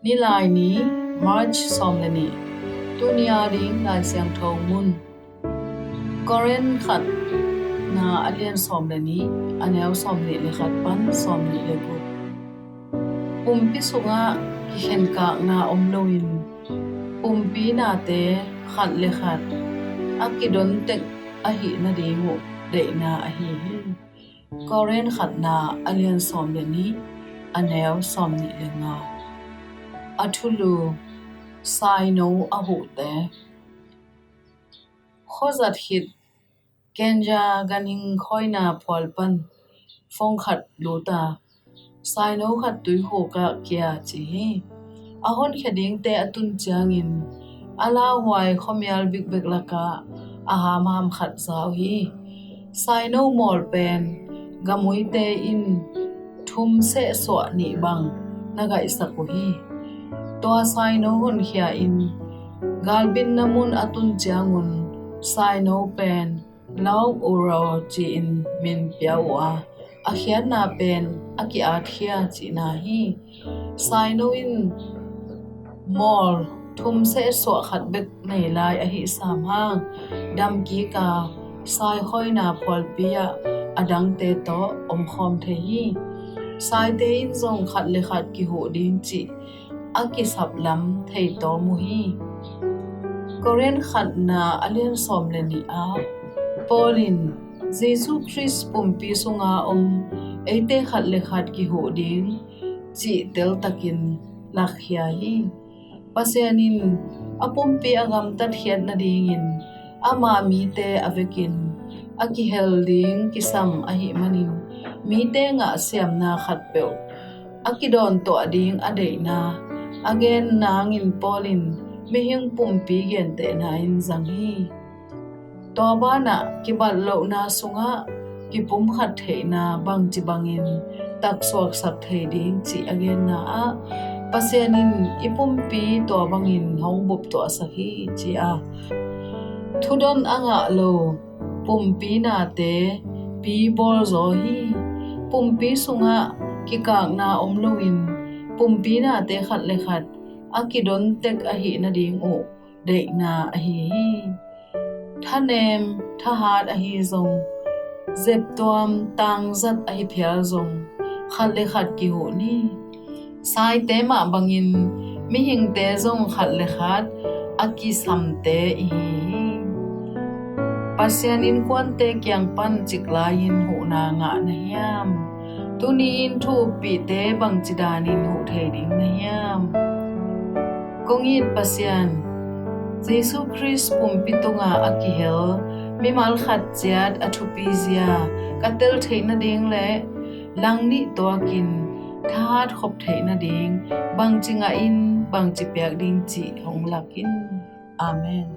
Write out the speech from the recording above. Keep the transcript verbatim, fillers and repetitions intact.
Nilaini, March sawm le nih. Tuni a ding Lai Siangtho mun. Korin khatna a lian sawm le nih, a neu sawm nih le khat pan sawm nih le guk. Pumpi sungah kikhenkakna om loin pumpi nate khat le khat a kidon tek ahih nading uh deihna ahi hi. Korin khatna a lian sawm le nih, a neu sawm nih le nga. A thulu: Saino a huhte. Khuazat khit Kenya ganhing khawina phual pan phone khat lut a, saino khat tuikhuk ah kia ci hi. A honkhia dingte a tun ciangin a lauhuai khuamial bikbek lakah a hamham khat za uh hi. Saino mawl pen gamuite in thum sehsuah nih bang na gaihsak uh hi. Tua saino honkhia in galbinna mun a tun ciangun saino pen Lauk Uro ci-in min pia uh a, a khiatna pen a ki-atkhia cihna hi. Saino in mawl thum sehsuah khat bek nei lai ahi sam hang, damkik a saikhawina phualpi ah a dangte tawh omkhawm thei hi. Saite in zong khat le khat kihuh ding cih a kisap lam thei tawm uh hi. Korin khatna a lian sawm le nih ah Paul in Jesu Khrist pumpi sunga om eite khat le khat kihuh ding cih teltakin lakkhia hi. Pasian in a pumpi a gamtatkhiat nadingin ama mite a vekin a kihel ding kisam ahih manin mite ngahsiamna khatpeuh a kidawntuah ding a deihna a gen nangin Paul in mihing pumpi gentehna in zang hi. Tua banah kibat lohna sungah kipumkhat theihna bangci bangin taksuaksak thei ding cih a genna ah Pasian in i pumpi tua bangin hong buptuahsak hi ci a, thudon a ngah lo pumpi nate pi bawlzaw hi. Pumpi sungah kikakna om loin pumpi nate khat le khat a kidon tek ahih nading uh deihna ahi hi. Thanem thahat ahi zong, zeptuam tangzat ahi phial zong khat le khat kihuh ni. Saite mah bangin mihingte zong khat le khat a kisamte ihi hi. Pasian innkuante kiang pan ciklai-in huhna ngah na hiam? Tuni-in thu uppihte bangci danin huh thei ding na hiam? Kong it Pasian, Jesu Khrist pumpi tunga a kihel mimal khat ciat a thupizia ka tel theih nading le langnih tuakin thahat khop theih nading bangci ngahin bangci piak ding cih hong lak in. Amen.